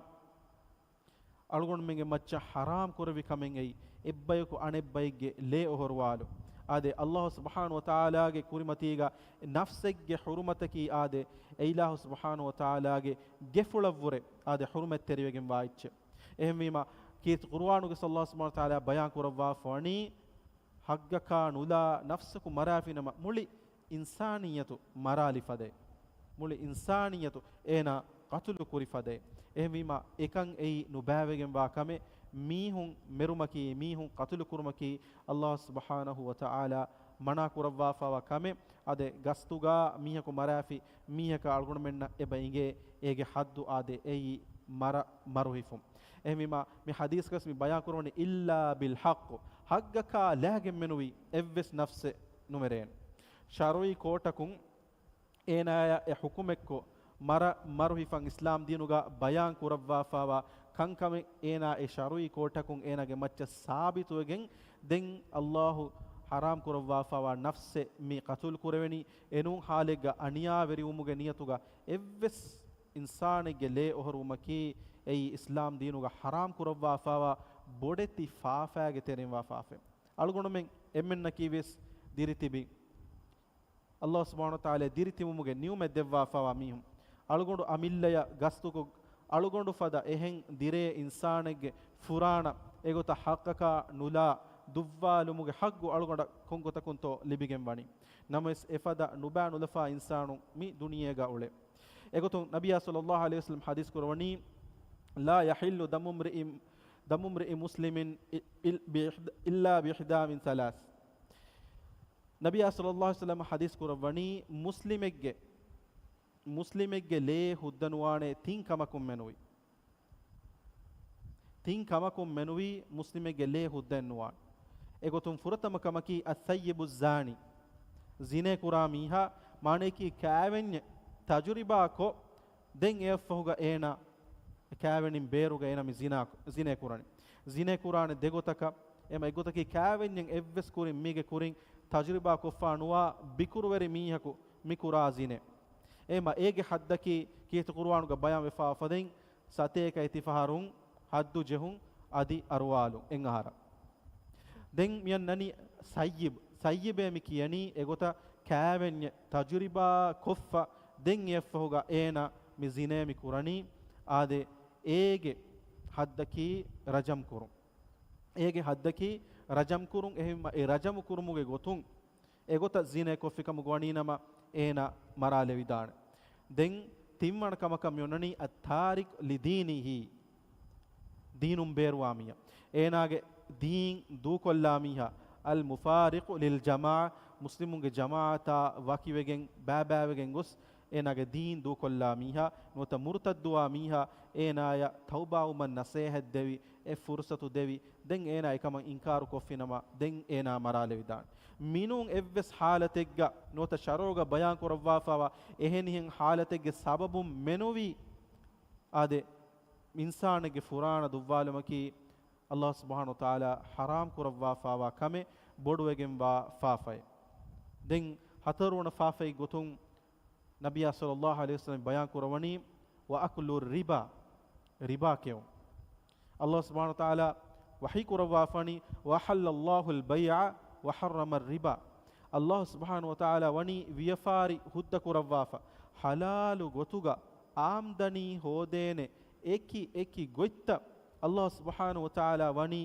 އަޅުގަނޑުމެންގެ މައްޗަށް ޙަރާމް ކުރެއްވި ކަމެއް އެއީ، އެއްބަޔަކު އަނެއްބައެއްގެ ލޭ އޮހޮރުވާލު. އާދެ، ﷲ ސުބްޙާނަހޫ ވަތަޢާލާގެ ކުރިމަތީގަ ނަފްސެއްގެ ޙުރުމަތަކީ، އާދެ، އެ އިލާހު ސުބްޙާނަހޫ ވަތަޢާލާގެ ގެފުޅަށްވުރެ، އާދެ، ޙުރުމަތްތެރިވެގެންވާ އެއްޗެއް. އެހެންވީމަ، ކީރިތި ޤުރުއާނުގަ ﷲ ސުބްޙާނަހޫ ވަތަޢާލާ ބަޔާން ކުރައްވާފަ ވަނީ، ޙައްޤަކާ ނުލާ ނަފްސަކު މަރާފިނަމަ، މުޅި އިންސާނިއްޔަތު މަރާލި ފަދައިން. މުޅި އިންސާނިއްޔަތު އޭނާ ޤަތުލު ކުރި ފަދައިން. އެހެންވީމަ، އެކަން އެއީ ނުބައިވެގެންވާ ކަމެއް. މީހުން މެރުމަކީ، މީހުން ޤަތުލު ކުރުމަކީ، ﷲ ސުބްޙާނަހޫ ވަތަޢާލާ މަނާ ކުރައްވާފައިވާ ކަމެއް. އާދެ، ގަސްތުގަ މީހަކު މަރާފި މީހަކަށް އަޅުގަނޑުމެންނަށް އެބަ އިނގޭ، އޭގެ ޙައްދު، އާދެ، އެއީ މަރަ، މަރުހިފުން. އެހެންވީމާ، މި ޙަދީޘްގަސް މި ބަޔާން ކުރައްވަނީ، "إلا بالحق"، ޙައްޤަކާ ލާގެން މެނުވީ އެއްވެސް ނަފްސެއް ނުމެރޭނެ. ޝަރުޢީ ކޯޓަކުން އޭނާޔަށް އެ ޙުކުމެއްކޮށް، މަރ-، މަރު ހިފަން އިސްލާމް ދީނުގަ ބަޔާން ކުރައްވާފާވާ ކަންކަމެއް އޭނާ އެ ޝަރުޢީ ކޯޓަކުން އޭނާގެ މައްޗަށް ސާބިތުވެގެން، ދެން ﷲ ޙަރާމް ކުރައްވާފާވާ ނަފްސެއް މި ޤަތުލު ކުރެވެނީ، އެނޫން ޙާލެއްގަ އަނިޔާވެރިވުމުގެ ނިޔަތުގަ އެއްވެސް އިންސާނެއްގެ ލޭ އޮހޮރުވުމަކީ އެއީ އިސްލާމް ދީނުގަ ޙަރާމް ކުރައްވާފާވާ ބޮޑެތި ފާފައިގެ ތެރެއިން ވާ ފާފައެއް. އަޅުގަނޑުމެން އެންމެންނަކީ ވެސް ދިރިތިބި، ﷲ ސުބްޙާނަހޫ ވަތަޢާލާ ދިރިތިބުމުގެ ނިޢުމަތް ދެއްވާފާވާ މީހުން. އަޅުގަނޑު އަމިއްލަޔަށް ގަސްތުކޮށް، އަޅުގަނޑު ފަދަ އެހެން ދިރޭ އިންސާނެއްގެ ފުރާނަ އެގޮތަށް ޙައްޤަކާ ނުލާ ދުއްވާލުމުގެ ޙައްޤު އަޅުގަނޑަށް ކޮންގޮތަކުންތޯ ލިބިގެން ވަނީ؟ ނަމަވެސް އެފަދަ ނުބާ ނުލަފާ އިންސާނުން މި ދުނިޔޭގަ އުޅޭ. އެގޮތުން ނަބިއްޔާ ޞައްލައްލާހު ޢަލައިހި ވަސައްލަމް ޙަދީޘް ކުރައްވަނީ، "لا يحل دم امرئ، دم امرئ مسلم إلا بإحدى، إلا بإحدى من ثلاث." ނަބިއްޔާ ޞައްލައްލާހު ޢަލައިހި ވަސައްލަމް ޙަދީޘް ކުރައްވަނީ، މުސްލިމެއްގެ، މުސްލިމެއްގެ ލޭ ހުއްދަނުވާނެ ތިން ކަމަކުން މެނުވީ. ތިން ކަމަކުން މެނުވީ މުސްލިމެއްގެ ލޭ ހުއްދައެއްނުވާން. އެގޮތުން ފުރަތަމަ ކަމަކީ الثيب الزاني، ޒިނޭ ކުރާ މީހާ، މާނަޔަކީ ކާވެންޏެއް ތަޖުރިބާ ކޮށް، ދެން އެއަށްފަހުގަ އޭނާ ކާވެނިން ބޭރުގަ އޭނާ މި ޒިނާ، ޒިނޭ ކުރަނީ. ޒިނޭ ކުރާނެ ދެ ގޮތަކަށް، އެމަ އެއްގޮތަކީ ކާވެންޏެއް އެއްވެސް ކުރިން މީގެ ކުރިން ތަޖުރިބާ ކޮށްފާ ނުވާ ބިކުރުވެރި މީހަކު މި ކުރާ ޒިނޭ. އެމަ އޭގެ ޙައްދަކީ ކީރިތި ޤުރުއާނުގަ ބަޔާން ވެފާ ފަދައިން، ސަތޭކަ އެތި ފަހަރުން ޙައްދު ޖެހުން އަދި އަރުވާލުން އެއް އަހަރަށް. ދެން މިއަންނަނީ ސައްޔިބް. ސައްޔިބޭ މި ކިޔަނީ އެގޮތަށް ކާވެންޏެއް ތަޖުރިބާ ކޮށްފަ ދެން އެއަށްފަހުގަ އޭނާ މި ޒިނޭ މި ކުރަނީ. އާދެ، އޭގެ ޙައްދަކީ ރަޖަމް ކުރުން. އޭގެ ޙައްދަކީ ރަޖަމް ކުރުން. އެހެންވީމަ އެ ރަޖަމު ކުރުމުގެ ގޮތުން އެގޮތަށް ޒިނޭ ކޮށްފިކަމުގަ ވަނީނަމަ އޭނާ މަރާލެވިދާނެ. ދެން ތިންވަނަ ކަމަކަށް މިއޮންނަނީ التارك لدينه، ދީނުން ބޭރުވާ މީހާ. އޭނާގެ ދީން ދޫކޮށްލާ މީހާ، المفارق للجماعة، މުސްލިމުންގެ ޖަމާޢަތާ ވަކިވެގެން ބައިބައިވެގެން ގޮސް، އޭނާގެ ދީން ދޫކޮށްލާ މީހާ، ނުވަތަ މުރުތައްދުވާ މީހާ، އޭނާޔަށް ތައުބާވުމަށް ނަޞޭޙަތް ދެވި، އެ ފުރުޞަތު ދެވި، ދެން އޭނާ އެކަމަށް އިންކާރު ކޮށްފިނަމަ، ދެން އޭނާ މަރާލެވިދާނެ. މިނޫން އެއްވެސް ޙާލަތެއްގަ ނުވަތަ ޝަރުޢުގަ ބަޔާން ކުރައްވާފާވާ އެހެނިހެން ޙާލަތެއްގެ ސަބަބުން މެނުވީ، އާދެ، އިންސާނެއްގެ ފުރާނަ ދުއްވާލުމަކީ ﷲ ސުބްޙާނަހޫ ވަތަޢާލާ ޙަރާމް ކުރައްވާފާވާ ކަމެއް ބޮޑުވެގެންވާ ފާފައެއް. ދެން ހަތަރުވަނަ ފާފައި ގޮތުން ނަބިއްޔާ ޞައްލައްލާހު ޢަލައިހި ވަސައްލަމް ބަޔާން ކުރައްވަނީ، وأكل الربا، ރިބާ ކެއުން. ﷲ ސުބްޙާނަހޫ ވަތަޢާލާ ވަޙީ ކުރައްވާފަނީ، وأحل الله البيع وحرم الربا. ﷲ ސުބްޙާނަހޫ ވަތަޢާލާ ވަނީ ވިޔަފާރި ހުއްދަ ކުރައްވާފަ، ޙަލާލު ގޮތުގަ އާމްދަނީ ހޯދޭނެ އެކި އެކި ގޮތްތައް ﷲ ސުބްޙާނަހޫ ވަތަޢާލާ ވަނީ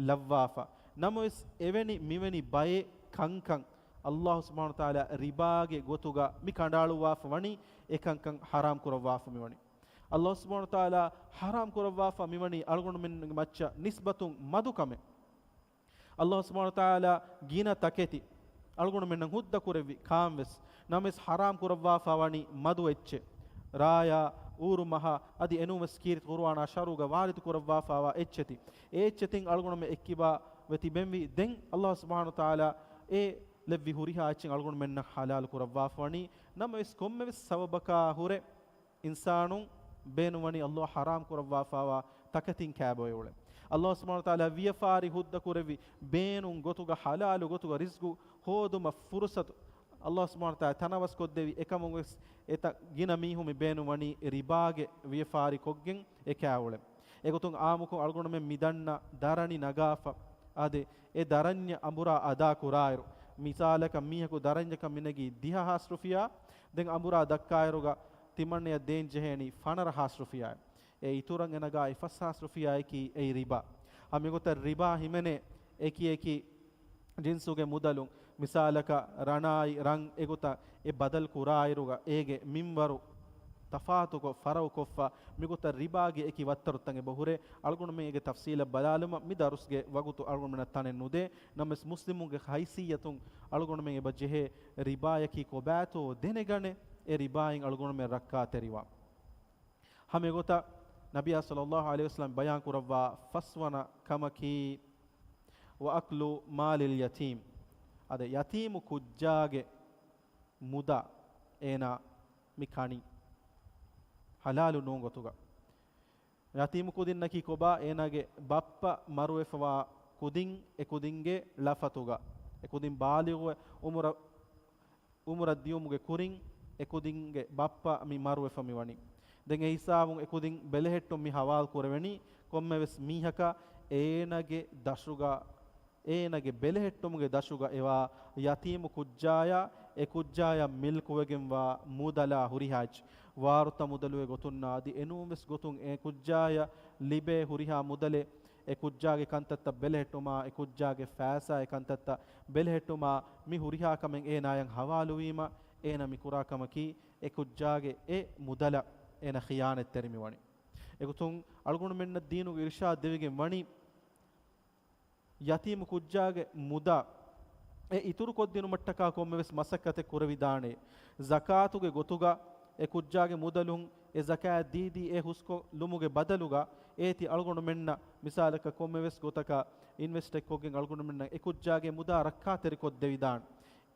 ލައްވާފަ. ނަމަވެސް، އެވެނި މިވެނި ބައެއް ކަންކަން ﷲ ސުބްޙާނަހޫ ވަތަޢާލާ ރިބާގެ ގޮތުގަ މި ކަނޑައަޅުއްވާފަ ވަނީ، އެ ކަންކަން ޙަރާމް ކުރައްވާފަ މިވަނީ. ﷲ ސުބްޙާނަހޫ ވަތަޢާލާ ޙަރާމް ކުރައްވާފަ މިވަނީ އަޅުގަނޑުމެންގެ މައްޗަށް ނިސްބަތުން މަދު ކަމެއް. ﷲ ސުބްޙާނަހޫ ވަތަޢާލާ ގިނަ ތަކެތި އަޅުގަނޑުމެންނަށް ހުއްދަ ކުރެއްވި ކާންވެސް، ނަމަވެސް ޙަރާމް ކުރައްވާފަ ވަނީ މަދު އެއްޗެއް. ރާޔާ، އޫރު މަހާ، އަދި އެނޫންވެސް ކީރިތި ޤުރުއާނާ ޝަރުޢުގަ ވާރިދު ކުރައްވާފާވާ އެއްޗެތި. އެ އެއްޗެތިން އަޅުގަނޑުމެން އެއްކިބާ ވެ ތިބެންވީ. ދެން ﷲ ސުބްޙާނަހޫ ވަތަޢާލާ އެ ލެއްވި ހުރިހާ އެއްޗެއް އަޅުގަނޑުމެންނަށް ޙަލާލު ކުރައްވާފަ ވަނީ. ނަމަވެސް، ކޮންމެވެސް ސަބަބަކާ ހުރެ އިންސާނުން ބޭނުންވަނީ ﷲ ޙަރާމް ކުރައްވާފާވާ ތަކެތިން ކައިބޮއެ އުޅެން. ﷲ ސުބްޙާނަހޫ ވަތަޢާލާ ވިޔަފާރި ހުއްދަ ކުރެއްވި، ބޭނުން ގޮތުގަ ޙަލާލު ގޮތުގަ ރިޒްގު ހޯދުމަށް ފުރުޞަތު ﷲ ސުބްޙާނަހޫ ވަތަޢާލާ ތަނަވަސްކޮށްދެވި، އެކަމުންވެސް އެތައް ގިނަ މީހުން މި ބޭނުންވަނީ ރިބާގެ ވިޔަފާރި ކޮށްގެން އެ ކައި އުޅެން. އެގޮތުން އާއްމުކޮށް އަޅުގަނޑުމެން މި ދަންނަ ދަރަނި ނަގާފަ، އާދެ، އެ ދަރަންޏަށް އަނބުރާ އަދާ ކުރާއިރު، މިސާލަކަށް މީހަކު ދަރަންޏަކަށް މިނެގީ ދިހަ ހާސް ރުފިޔާ، ދެން އަނބުރާ ދައްކާއިރުގަ ތިމަންނަޔަށް ދޭން ޖެހޭނީ ފަނަރަ ހާސް ރުފިޔާއެއް. އެ އިތުރަށް އެ ނަގާ އެއް ފަސް ހާސް ރުފިޔާއަކީ އެއީ ރިބާ. ހަމަ މިގޮތަށް ރިބާ ހިމެނޭ އެކި އެކި ޖިންސުގެ މުދަލުން، މިސާލަކަށް ރަނާއި ރަން އެގޮތަށް އެ ބަދަލު ކުރާއިރުގަ އޭގެ މިންވަރު ތަފާތުކޮށް ފަރައުކޮށްފަ، މިގޮތަށް ރިބާގެ އެކި ވައްތަރުތައް އެބަހުރޭ. އަޅުގަނޑުމެން އޭގެ ތަފްސީލަށް ބަލާލުމަށް މި ދަރުސްގެ ވަގުތު އަޅުގަނޑުމެންނަށް ތަނެއް ނުދޭ. ނަމަވެސް، މުސްލިމުންގެ ހައިސިއްޔަތުން އަޅުގަނޑުމެން އެބަ ޖެހޭ ރިބާޔަކީ ކޮބާތޯ ދެނެގަނެ، އެ ރިބާއިން އަޅުގަނޑުމެން ރައްކާތެރިވާން. ހަމަ އެގޮތަށް ނަބިޔާ ޞައްލައްލާހު ޢަލައިހި ވަސައްލަމް ބަޔާން ކުރައްވާ ފަސްވަނަ ކަމަކީ، ވައަކްލު މާލިލް ޔަތީމް، އާދެ، ޔަތީމު ކުއްޖާގެ މުދާ އޭނާ މި ކަނީ ޙަލާލު ނޫން ގޮތުގަ. ޔަތީމު ކުދިންނަކީ ކޮބާ؟ އޭނާގެ ބައްޕަ މަރުވެފަވާ ކުދިން، އެ ކުދިންގެ ޅަފަތުގަ، އެ ކުދިން ބާލިޣުވެ އުމުރަށް، އުމުރަށް ދިޔުމުގެ ކުރިން އެ ކުދިންގެ ބައްޕަ މި މަރުވެފަ މި ވަނީ. ދެން އެ ހިސާބުން އެ ކުދިން ބެލެހެއްޓުން މި ޙަވާލު ކުރެވެނީ ކޮންމެވެސް މީހަކަށް އޭނާގެ ދަށުގަ، އޭނާގެ ބެލެހެއްޓުމުގެ ދަށުގަ އެވާ ޔަތީމު ކުއްޖާޔާ، އެ ކުއްޖާޔަށް މިލްކުވެގެންވާ މުދަލާ ހުރިހާ އެއްޗެއް، ވާރުތަ މުދަލުގެ ގޮތުންނާ އަދި އެނޫންވެސް ގޮތުން އެ ކުއްޖާޔަށް ލިބޭ ހުރިހާ މުދަލެއް، އެ ކުއްޖާގެ ކަންތައްތައް ބެލެހެއްޓުމާ، އެ ކުއްޖާގެ ފައިސާ އެ ކަންތައްތައް ބެލެހެއްޓުމާ، މި ހުރިހާ ކަމެއް އޭނާޔަށް ޙަވާލުވީމަ، އޭނާ މި ކުރާ ކަމަކީ އެ ކުއްޖާގެ އެ މުދަލަށް އޭނާ ޚިޔާނަތްތެރި މި ވަނީ. އެގޮތުން އަޅުގަނޑުމެންނަށް ދީނުގެ އިރުޝާދު ދެވިގެން ވަނީ، ޔަތީމު ކުއްޖާގެ މުދާ އެ އިތުރުކޮށްދިނުމަށްޓަކާ ކޮންމެވެސް މަސައްކަތެއް ކުރެވިދާނެ. ޒަކާތުގެ ގޮތުގަ އެ ކުއްޖާގެ މުދަލުން އެ ޒަކާތް ދީދީ އެ ހުސްކޮށްލުމުގެ ބަދަލުގަ އޭތި އަޅުގަނޑުމެންނަށް މިސާލަކަށް ކޮންމެވެސް ގޮތަކަށް އިންވެސްޓެއް ކޮށްގެން އަޅުގަނޑުމެންނަށް އެ ކުއްޖާގެ މުދާ ރައްކާތެރިކޮށްދެވިދާނެ.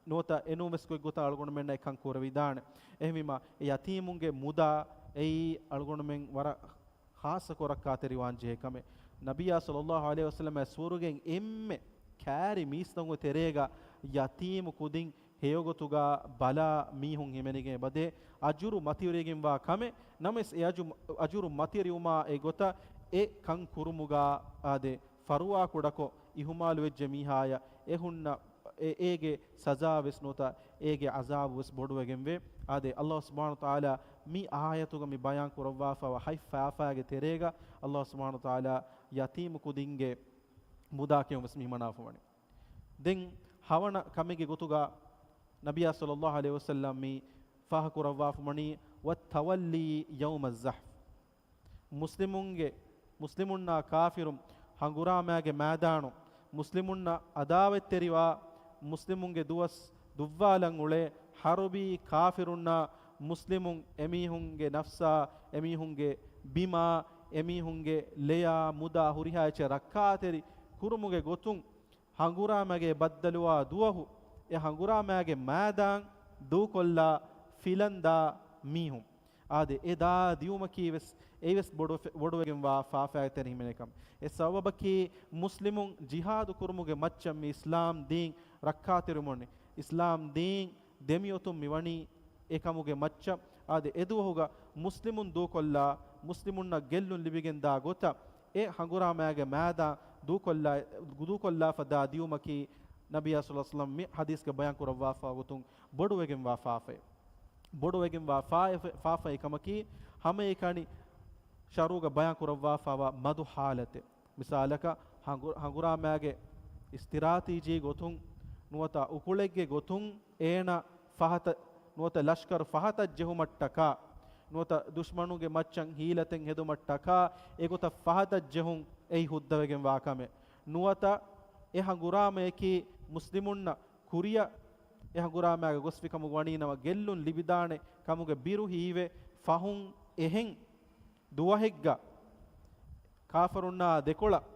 ނުވަތަ އެނޫންވެސް ގޮތްގޮތަށް އަޅުގަނޑުމެންނަށް އެކަން ކުރެވިދާނެ. އެހެންވީމާ، އެ ޔަތީމުންގެ މުދާ އެއީ އަޅުގަނޑުމެން ވަރަށް ޚާއްޞަކޮށް ރައްކާތެރިވާން ޖެހޭ ކަމެއް. ނަބިއްޔާ ޞައްލައްލާހު ޢަލައިހި ވަސައްލަމަ އައިސްފަހުގެން އެންމެ ކައިރި މީސްތަކުންގެ ތެރޭގަ ޔަތީމު ކުދިން ހެޔޮގޮތުގަ ބަލާ މީހުން ހިމެނިގެން އެބަދޭ އަޖުރު މަތިވެރިގެންވާ ކަމެއް. ނަމަވެސް އެ އަޖު، އަޖުރު މަތިވެރިވުމާ އެ ގޮތަށް އެ ކަން ކުރުމުގަ އާދެ، ފަރުވާކުޑަކޮށް އިހުމާލުވެއްޖެ މީހާޔަށް އެ ހުންނަ އެ، އޭގެ ސަޒާވެސް ނުވަތަ އޭގެ ޢަޒާބުވެސް ބޮޑުވެގެންވޭ. އާދެ، ﷲ ސުބްޙާނަހޫ ވަތަޢާލާ މި އާޔަތުގަ މި ބަޔާން ކުރައްވާފައިވާ ހަތް ފާފައިގެ ތެރޭގަ ﷲ ސުބްޙާނަހޫ ވަތަޢާލާ ޔަތީމު ކުދިންގެ މުދާ ކިޔުންވެސް މި ހިމަނާފަވަނީ. ދެން ހަވަނަ ކަމެއްގެ ގޮތުގަ ނަބިއްޔާ ޞައްލައްލާހު ޢަލައިހި ވަސައްލަމް މި ފާހަގަކުރައްވާފަވަނީ، ވައްތަވައްލީ ޔައުމައްޒަޙްފް. މުސްލިމުންގެ، މުސްލިމުންނާ ކާފިރުން ހަނގުރާމައިގެ މައިދާނު، މުސްލިމުންނަށް އަދާވަތްތެރިވާ، މުސްލިމުންގެ ދުވަސް ދުއްވާލަން އުޅޭ ޙަރުބީ ކާފިރުންނާ މުސްލިމުން އެމީހުންގެ ނަފްސާ، އެމީހުންގެ ބިމާ، އެމީހުންގެ ލެޔާ މުދާ ހުރިހާ އެއްޗެއް ރައްކާތެރި ކުރުމުގެ ގޮތުން، ހަނގުރާމައިގެ ބައްދަލުވާ ދުވަހު އެ ހަނގުރާމައިގެ މައިދާން ދޫކޮށްލާ ފިލަންދާ މީހުން. އާދެ، އެ ދާ ދިޔުމަކީ ވެސް، އެއީ ވެސް ބޮޑު، ބޮޑުވެގެންވާ ފާފައިގެ ތެރެއިން ހިމެނޭ ކަމެއް. އެ ސަބަބަކީ މުސްލިމުން ޖިހާދު ކުރުމުގެ މައްޗަށް މި އިސްލާމް ދީން ރައްކާތެރިވުމުން، އިސްލާމް ދީން ދެމިއޮތުން މިވަނީ އެކަމުގެ މައްޗަށް. އާދެ، އެދުވަހުގަ މުސްލިމުން ދޫކޮށްލާ، މުސްލިމުންނަށް ގެއްލުން ލިބިގެން ދާ ގޮތަށް އެ ހަނގުރާމައިގެ މައިދާން ދޫކޮށްލާ، ދޫކޮށްލާފަ ދާ ދިޔުމަކީ ނަބިއްޔާ ޞައްލައްލާހު ޢަލައިހި ވަސައްލަމް މި ޙަދީޘްގަ ބަޔާން ކުރައްވާފަ ގޮތުން ބޮޑުވެގެންވާ ފާފައެއް. ބޮޑުވެގެންވާ ފާފަ، ފާފައެއް ކަމަކީ ހަމައެކަނި ޝަރުޢުގަ ބަޔާން ކުރައްވާފައިވާ މަދު ޙާލަތެއް. މިސާލަކަށް، ހަނގު، ހަނގުރާމައިގެ އިސްތިރާތީޖީ ގޮތުން ނުވަތަ އުކުޅެއްގެ ގޮތުން އޭނަ ފަހަތަށް، ނުވަތަ ލަޝްކަރު ފަހަތަށް ޖެހުމަށްޓަކާ، ނުވަތަ ދުޝްމަނުގެ މައްޗަށް ހީލަތެއް ހެދުމަށްޓަކާ، އެގޮތަށް ފަހަތަށް ޖެހުން އެއީ ހުއްދަވެގެންވާ ކަމެއް. ނުވަތަ އެ ހަނގުރާމަޔަކީ މުސްލިމުންނަށް ކުރިއަށް އެ ހަނގުރާމައިގަ ގޮސްފިކަމުގަ ވަނީ ނަމަ، ގެއްލުން ލިބިދާނެ ކަމުގެ ބިރު ހީވެ، ފަހުން އެހެން ދުވަހެއްގަ ކާފަރުންނާ ދެކޮޅަށް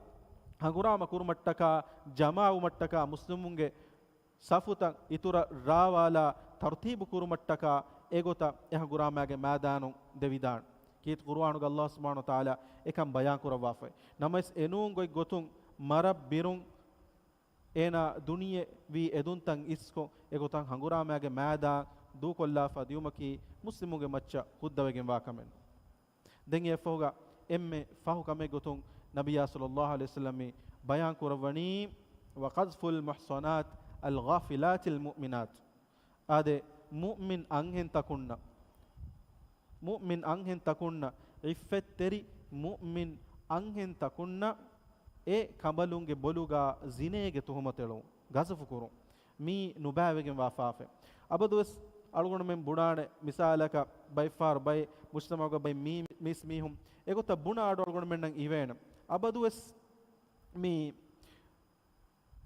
ހަނގުރާމަ ކުރުމަށްޓަކާ ޖަމާވުމަށްޓަކާ މުސްލިމުންގެ ސަފުތައް އިތުރަށް ރާވާލާ ތަރުތީބު ކުރުމަށްޓަކާ އެގޮތަށް އެ ހަނގުރާމައިގެ މައިދާނުން ދެވިދާނެ. ކީރިތި ޤުރުއާނުގަ ﷲ ސުބްޙާނަހޫ ވަތަޢާލާ އެކަން ބަޔާން ކުރައްވާފައި. ނަމަވެސް އެނޫން ގޮތް ގޮތުން މަރަށް ބިރުން އޭނާ ދުނިޔެވީ އެދުންތައް އިސްކޮށް، އެގޮތަށް ހަނގުރާމައިގެ މައިދާން ދޫކޮށްލާފަ ދިޔުމަކީ މުސްލިމުންގެ މައްޗަށް ހުއްދަވެގެންވާ ކަމެއް. ދެން އެއަށްފަހުގަ އެންމެ ފަހު ކަމެއް ގޮތުން ނަބިއްޔާ ޞައްލައްލާހު ޢަލައިހި ވަސައްލަމް މި ބަޔާން ކުރައްވަނީ، وقذف المحصنات الغافلات المؤمنات. އާދެ، މުއުމިން އަންހެންތަކުންނަށް، މުއުމިން އަންހެންތަކުންނަށް، ޢިއްފަތްތެރި މުއުމިން އަންހެންތަކުންނަށް އެ ކަނބަލުންގެ ބޮލުގަ ޒިނޭގެ ތުހުމަތެޅުން، ގަޒަފު ކުރުން، މީ ނުބައިވެގެންވާ ފާފައެއް. އަބަދުވެސް އަޅުގަނޑުމެން ބުނާނެ މިސާލަކަށް، ބައެއްފަހަރު ބައެއް މުޖްތަމަޢުގަ ބައެއް މީ، މީސް މީހުން އެގޮތަށް ބުނާ އަޑު އަޅުގަނޑުމެންނަށް އިވޭނެ. އަބަދުވެސް މީ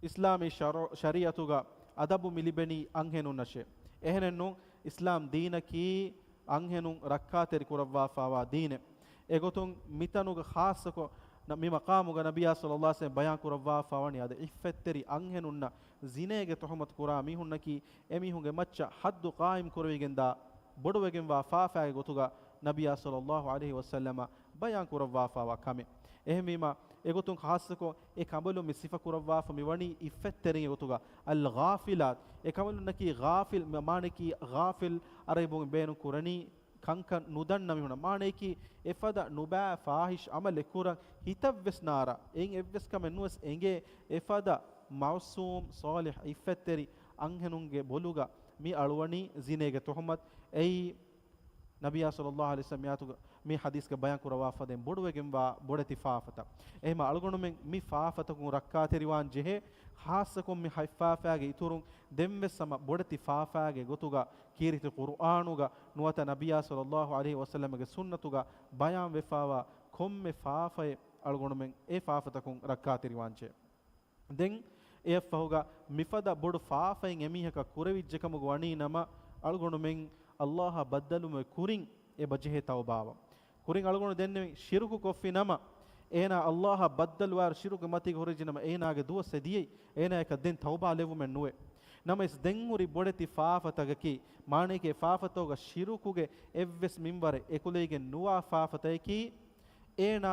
އިސްލާމީ ޝަރު، ޝަރީޢަތުގަ އަދަބު މި ލިބެނީ އަންހެނުންނަށޭ. އެހެނެއްނު، އިސްލާމް ދީނަކީ އަންހެނުން ރައްކާތެރި ކުރައްވާފައިވާ ދީނެއް. އެގޮތުން މިތަނުގަ ޚާއްޞަކޮށް ނަ-، މި މަޤާމުގަ ނަބިއްޔާ ޞައްލައްލާހު ޢަލައިހި ވަސައްލަމަ ބަޔާން ކުރައްވާފަ ވަނީ އަދި ޢިއްފަތްތެރި އަންހެނުންނަށް ޒިނޭގެ ތުހުމަތު ކުރާ މީހުންނަކީ އެމީހުންގެ މައްޗަށް ޙައްދު ޤާއިމް ކުރެވިގެންދާ ބޮޑުވެގެންވާ ފާފާގެ ގޮތުގަ ނަބިއްޔާ ޞައްލައްލާހު ޢަލައިހި ވަސައްލަމަ ބަޔާން ކުރައްވާފަވާ ކަމެއް. އެހެންވީމަ، އެގޮތުން ޚާއްޞަކޮށް އެ ކަނބަލުން މި ސިފަ ކުރައްވާފަ މި ވަނީ ޢިއްފަތްތެރިންގެ ގޮތުގަ. އަލްޣާފިލާތް، އެ ކަނބަލުންނަކީ ޣާފިލް، މަ-، މާނައަކީ ޣާފިލް ޢަރަބި ބަހުން ބޭނުން ކުރަނީ ކަންކަން ނުދަންނަ މީހުންނަށް. މާނައަކީ އެފަދަ ނުބައި ފާޙިޝް ޢަމަލެއް ކުރަން ހިތަށްވެސް ނާރާ، އެއިން އެއްވެސް ކަމެއް ނުވެސް އެނގޭ، އެފަދަ މަޢުޞޫމް، ޞާލިޙް، ޢިއްފަތްތެރި އަންހެނުންގެ ބޮލުގަ މި އަޅުވަނީ ޒިނޭގެ ތުހުމަތު. އެއީ ނަބިއްޔާ ޞައްލައްލާހު ޢަލައިހި ވަސައްލަމަ މި ޙަދީޘްގަ ބަޔާން ކުރައްވާފަ ދޭން ބޮޑުވެގެންވާ ބޮޑެތި ފާފަތައް. އެހެންމަ އަޅުގަނޑުމެން މި ފާފަތަކުން ރައްކާތެރިވާން ޖެހޭ، ޚާއްޞަކޮށް މި ޢިއްފާފާގެ އިތުރުން ދެންވެސް ހަމަ ބޮޑެތި ފާފާގެ ގޮތުގަ ކީރިތި ޤުރުއާނުގަ ނުވަތަ ނަބިއްޔާ ޞައްލައްލާހު ޢަލައިހި ވަސައްލަމަގެ ސުންނަތުގަ ބަޔާންވެފަވާ ކޮންމެ ފާފައެއް އަޅުގަނޑުމެން އެ ފާފަތަކުން ރައްކާތެރިވާންޖެހޭ. ދެން އެއަށްފަހުގަ މިފަދަ ބޮޑު ފާފައެއް އެމީހަކަށް ކުރެވިއްޖެކަމުގަ ވަނީނަމަ، އަޅުގަނޑުމެން އައްލާހަށް ބައްދަލުމުގެ ކުރިން އެބަ ޖެހޭ ތައުބާވަން. ކުރިން އަޅުގަނޑު ދެންނެވި ޝިރުކު ކޮށްފި ނަމަ، އޭނާ އައްލާހަށް ބައްދަލުވާއިރު ޝިރުކުގެ މަތީގަ ހުރެއްޖެނަމަ، އޭނާގެ ދުވަސް ދިޔައީ، އޭނާއަކަށް ދެން ތައުބާ ލެއްވުމެއް ނުވޭ. ނަމަވެސް ދެން ހުރި ބޮޑެތި ފާފަތަކަކީ، މާނައަކީ އެ ފާފަތަކުގަ ޝިރުކުގެ އެއްވެސް މިންވަރެއް އެކުލެވިގެން ނުވާ ފާފަތަކަކީ، އޭނާ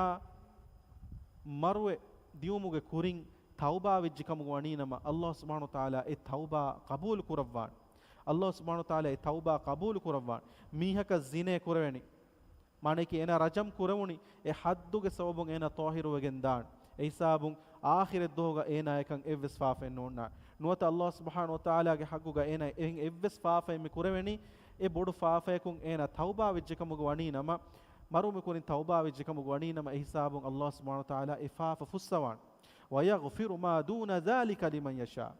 މަރުވެ ދިޔުމުގެ ކުރިން ތައުބާވެއްޖެ ކަމުގަ ވަނީނަމަ، އައްލާހު ސުބްޙާނަހު ވަތަޢާލާ އެ ތައުބާ ޤަބޫލު ކުރައްވާނެ. އައްލާހު ސުބްޙާނަހު ވަތަޢާލާ އެ ތައުބާ ޤަބޫލު ކުރައްވާނެ. މީހަކަށް ޒިނޭ ކުރެވެނީ، މާނައަކީ އޭނާ ރަޖަމް ކުރެވުނީ، އެ ޙައްދުގެ ސަބަބުން އޭނާ ޠާހިރުވެގެން ދާނެ. އެ ހިސާބުން އާޚިރަތް ދުވަހުގަ އޭނާއަކަށް އެއްވެސް ފާފައެއް ނޯންނާނެ. ނުވަތަ އައްލާހު ސުބްޙާނަހު ވަތަޢާލާގެ ޙައްޤުގަ އޭނާ އެހެން އެއްވެސް ފާފައެއް މި ކުރެވެނީ، އެ ބޮޑު ފާފަޔަކުން އޭނާ ތައުބާވެއްޖެ ކަމުގަ ވަނީ ނަމަ، މަރުވުމުގެ ކުރިން ތައުބާވެއްޖެ ކަމުގަ ވަނީ ނަމަ، އެ ހިސާބުން އައްލާހު ސުބްޙާނަހު ވަތަޢާލާ އެ ފާފަ ފުއްސަވާނެ. وَيَغْفِرُ مَا دُونَ ذَٰلِكَ لِمَن يَشَاءُ.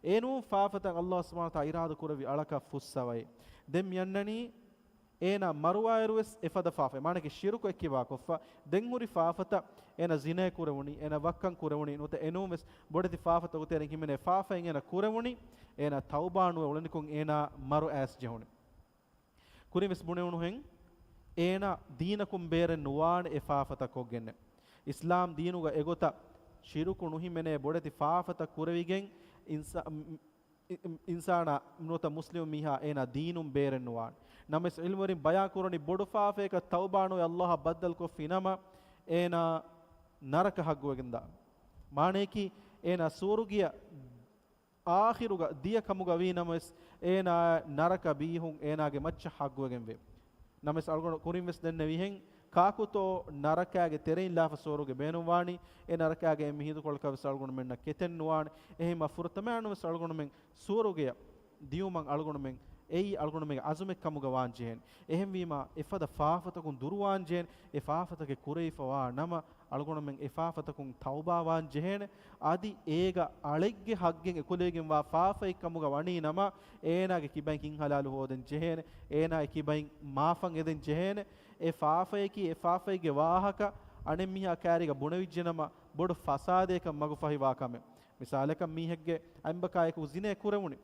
އެނޫން ފާފަތައް އައްލާހު ސުބްޙާނަހު ވަތަޢާލާ އިރާދަ ކުރެއްވި އަޅަކަށް ފުއްސަވައި. ދެން މިއަންނަނީ، އޭނާ މަރުވާއިރުވެސް އެފަދަ ފާފައެއް، މާނައަކީ ޝިރުކު އެއްކިބާ ކޮށްފަ، ދެން ހުރި ފާފަތައް، އޭނާ ޒިނޭ ކުރެވުނީ، އޭނާ ވައްކަން ކުރެވުނީ، ނުވަތަ އެނޫންވެސް ބޮޑެތި ފާފަތަކުގެ ތެރެއިން ހިމެނޭ ފާފައެއް އޭނާ ކުރެވުނީ، އޭނާ ތައުބާ ނުވެ އުޅެނިކޮށް އޭނާ މަރު އައިސް ޖެހުނީ. ކުރިންވެސް ބުނެވުނުހެން، އޭނާ ދީނަކުން ބޭރެއް ނުވާނެ އެ ފާފަތައް ކޮށްގެންނެއް. އިސްލާމް ދީނުގަ އެގޮތަށް ޝިރުކު ނުހިމެނޭ ބޮޑެތި ފާފަތައް ކުރެވިގެން އިންސާ-، އި-، އި-، އިންސާނާ ނުވަތަ މުސްލިމު މީހާ އޭނާ ދީނުން ބޭރެއް ނުވާނެ. ނަމަވެސް ޢިލްމުވެރިން ބަޔާން ކުރަނީ ބޮޑު ފާފަޔަކަށް ތައުބާ ނުވެ އައްލާހަށް ބައްދަލުކޮށްފި ނަމަ، އޭނާ ނަރަކަ ޙައްޤުވެގެންދާ. މާނައަކީ އޭނާ ސުވަރުގެއަށް އާޚިރުގަ ދިޔަ ކަމުގަ ވީ ނަމަވެސް، އޭނާ ނަރަކަ ބީހުން އޭނާގެ މައްޗަށް ޙައްޤުވެގެންވޭ. ނަމަވެސް އަޅުގަނޑު ކުރިންވެސް ދެންނެވިހެން، ކާކުތޯ ނަރަކާގެ ތެރެއިން ލާފަ ސުވަރުގެ ބޭނުންވާނީ؟ އެ ނަރަކާގެ އެންމެ ހިނދުކޮޅަކަށް ވެސް އަޅުގަނޑުމެންނަށް ކެތެއް ނުވާނެ. އެހެންމަ ފުރަތަމައިނުވެސް އަޅުގަނޑުމެން ސުވަރުގެއަށް ދިޔުމަށް އަޅުގަނޑުމެން އެއީ އަޅުގަނޑުމެންގެ ޢަޒުމެއް ކަމުގަ ވާން ޖެހޭނެ. އެހެންވީމާ، އެފަދަ ފާފަތަކުން ދުރުވާން ޖެހޭނެ. އެ ފާފަތަކެއް ކުރެވިފަވާ ނަމަ، އަޅުގަނޑުމެން އެ ފާފަތަކުން ތައުބާވާން ޖެހޭނެ. އަދި އޭގަ އަޅެއްގެ ޙައްޤެއް އެކުލެވިގެންވާ ފާފައެއް ކަމުގަ ވަނީ ނަމަ، އޭނާގެ ކިބައިން ކިން ޙަލާލު ހޯދަން ޖެހޭނެ. އޭނާގެ ކިބައިން މާފަށް އެދެން ޖެހޭނެ. އެ ފާފަޔަކީ އެ ފާފައެއްގެ ވާހަކަ އަނެއްމީހާ ކާރީގަ ބުނެވިއްޖެނަމަ، ބޮޑު ފަސާދަޔަކަށް މަގުފަހިވާ ކަމެއް. މިސާލަކަށް މީހެއްގެ އަނބަކާއެކު ޒިނޭ ކުރެވުނި.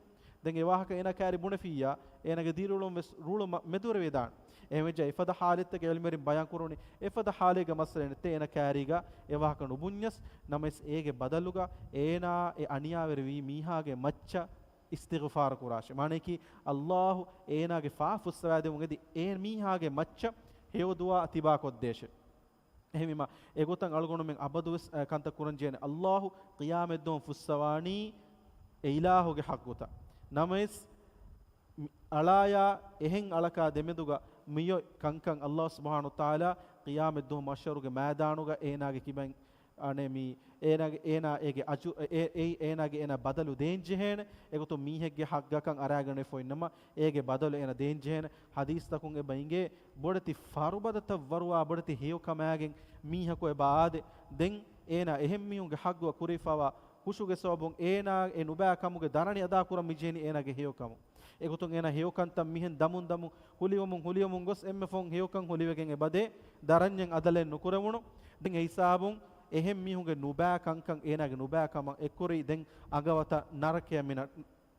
ދެން އެ ވާހަކަ އޭނާ ކާރި ބުނެފިއްޔާ، އޭނާގެ ދިރިއުޅުން ވެސް ރޫޅު މަ-، މެދުވެރިވެދާނެ. އެހެންވެއްޖާ އެފަދަ ޙާލަތްތަކެއް ޢިލްމުވެރިން ބަޔާން ކުރުނީ، އެފަދަ ޙާލެއްގަ މައްސަލައެއް ނެތޭ އޭނާ ކާރީގަ އެ ވާހަކަ ނުބުންޏަސް. ނަމަވެސް އޭގެ ބަދަލުގަ އޭނާ އެ އަނިޔާވެރިވީ މީހާގެ މައްޗަށް އިސްތިޣުފާރު ކުރާށޭ. މާނައަކީ، އައްލާހު އޭނާގެ ފާފަ ފުއްސަވާދެމުން އެދި އެ މީހާގެ މައްޗަށް ހެޔޮ ދުޢާ ތިބާ ކޮށްދޭށޭ. އެހެންވީމާ، އެގޮތަށް އަޅުގަނޑުމެން އަބަދުވެސް، އަ، ކަންތައް ކުރަން ޖެހޭނެ. އައްލާހު ޤިޔާމަތްދުވަހު ފުއްސަވާނީ އެ އިލާހުގެ ޙައްޤުތައް. ނަމަވެސް، މި އަޅާޔާ އެހެން އަޅަކާ ދެމެދުގަ މިއޮތް ކަންކަން އައްލާހު ސުބްޙާނަހު ވަތަޢާލާ ޤިޔާމަތްދުވަހު މަޙްޝަރުގެ މައިދާނުގަ އޭނާގެ ކިބައިން އަނެއް މީ، އޭނާގެ، އޭނާ އޭގެ އަޖު-، އެ-، އެ-، އެއީ އޭނާގެ އޭނާ ބަދަލު ދޭންޖެހޭނެ. އެގޮތުން މީހެއްގެ ޙައްޤަކަށް އަރާގަނެފަ އިންނަމަ، އޭގެ ބަދަލު އޭނާ ދޭންޖެހޭނެ. ޙަދީޘްތަކުން އެބަ އިނގޭ، ބޮޑެތި ފަރުބަދަތައް ވަރުވާ، ބޮޑެތި ހެޔޮކަމާގެން މީހަކު އެބަ އާދޭ. ދެން އޭނާ އެހެން މީހުންގެ ޙައްޤުގަ ކުރެވިފައިވާ ކުށުގެ ސަބަބުން އޭނާ އެ ނުބައި ކަމުގެ ދަރަނި އަދާކުރަން މިޖެހެނީ އޭނާގެ ހެޔޮކަމުން. އެގޮތުން އޭނާ ހެޔޮކަންތައް މިހެން ދަމުން ދަމުން ހުލިވަމުން ހުލިވަމުން ގޮސް އެންމެ ފަހުން ހެޔޮކަން ހުލިވެގެން އެބަދޭ، ދަރަންޏެއް އަދަލެއް ނުކުރެވުނު. ދެން އެ ހިސާބުން އެހެން މީހުންގެ ނުބައި ކަންކަން އޭނާގެ ނުބައި ކަމަށް އެއްކުރީ ދެން އަނގަވަތަ ނަރަކަޔަށް މި ނަ-،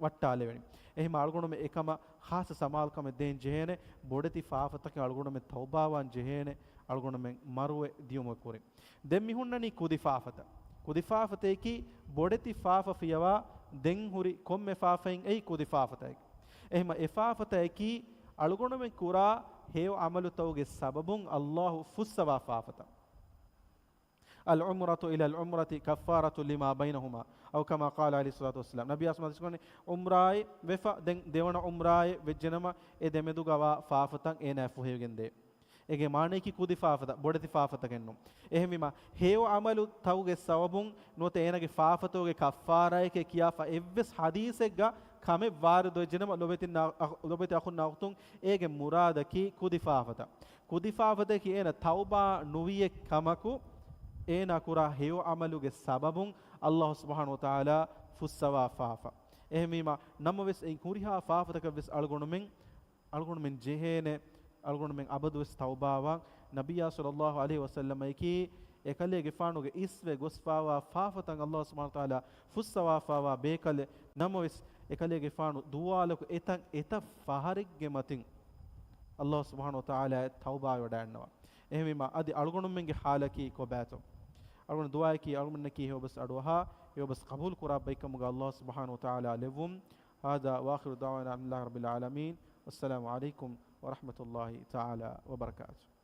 ވައްޓާލެވެނީ. އެހެންމަ އަޅުގަނޑުމެން އެކަމަށް ޚާއްޞަ ސަމާލުކަމެއް ދޭން ޖެހޭނެ، ބޮޑެތި ފާފަތަކެއް އަޅުގަނޑުމެން ތައުބާވާން ޖެހޭނެ. އަޅުގަނޑުމެން މަރުވެ ދިޔުމުގެ ކުރިން. ދެން މި ހުންނަނީ ކުދި ފާފަތައް. ކުދި ފާފަތަކީ ބޮޑެތި ފާފަ ފިޔަވާ ދެން ހުރި ކޮންމެ ފާފައިން އެއީ ކުދި ފާފަތަކެއް. އެހެންމަ އެ ފާފަތަކީ އަޅުގަނޑުމެން ކުރާ ހެޔޮ ޢަމަލުތަކުގެ ސަބަބުން ﷲ ފުއްސަވާ ފާފަތައް. العمرة إلى العمرة كفارة لما بينهما، أو كما قال عليه الصلاة والسلام. ނަބިއްޔާ ސަމާދިސްކޮން ޢުމްރާއެއް ވެފަ، ދެން ދެވަނަ ޢުމްރާއެއް ވެއްޖެނަމަ، އެ ދެމެދުގަވާ ފާފަތައް އޭނާ ފުހެވިގެންދޭ. އޭގެ މާނަޔަކީ ކުދި ފާފަތައް، ބޮޑެތި ފާފަތަކެއްނު. އެހެންވީމަ، ހެޔޮ ޢަމަލުތަކުގެ ސަބަބުން ނުވަތަ އޭނާގެ ފާފަތަކުގެ ކައްފާރާއެކޭ ކިޔާފަ އެއްވެސް ޙަދީޘެއްގަ ކަމެއް ވާރިދުވެއްޖެނަމަ، ލޮބެތިންނާ، އަ، ލޮބެތި އަޚުންނާ އުޚްތުން، އޭގެ މުރާދަކީ ކުދި ފާފަތައް. ކުދި ފާފަތަކީ އޭނަ ތައުބާ ނުވިއެއް ކަމަކު، އޭނާ ކުރާ ހެޔޮ ޢަމަލުގެ ސަބަބުން ﷲ ސުބްޙާނަހޫ ވަތަޢާލާ ފުއްސަވާ ފާފަ. އެހެންވީމަ، ނަމަވެސް އެއިން ހުރިހާ ފާފަތަކަށްވެސް އަޅުގަނޑުމެން، އަޅުގަނޑުމެން ޖެހޭނެ، އަޅުގަނޑުމެން އަބަދުވެސް ތައުބާވާން. ނަބިއްޔާ ޞައްލައްލާހު ޢަލައިހި ވަސައްލަމައަކީ އެކަލޭގެފާނުގެ އިސްވެ ގޮސްފާވާ ފާފަތައް ﷲ ސުބްޙާނަހޫ ވަތަޢާލާ ފުއްސަވާފާވާ ބޭކަލެއް. ނަމަވެސް، އެކަލޭގެފާނު ދުވާލަކު އެތައް، އެތައް ފަހަރެއްގެ މަތިން ﷲ ސުބްޙާނަހޫ ވަތަޢާލާ ތައުބާވެވަޑައިގަންނަވާ. އެހެންވީމަ، އަދި އަޅުގަނޑުމެންގެ ޙާލަކީ ކޮބާތޯ؟ އަޅުގަނޑު ދުޢާއަކީ އަޅުގަނޑަކީ ހެޔޮބަސް އަޑުއަހާ، ހެޔޮބަސް ޤަބޫލު ކުރާ ބައެއްކަމުގަ ﷲ ސުބްޙާނަހޫ ވަތަޢާލާ ލެއްވުން. هذا وآخر دعوانا أن الحمد لله رب العالمين. والسلام عليكم ورحمة الله تعالى وبركاته.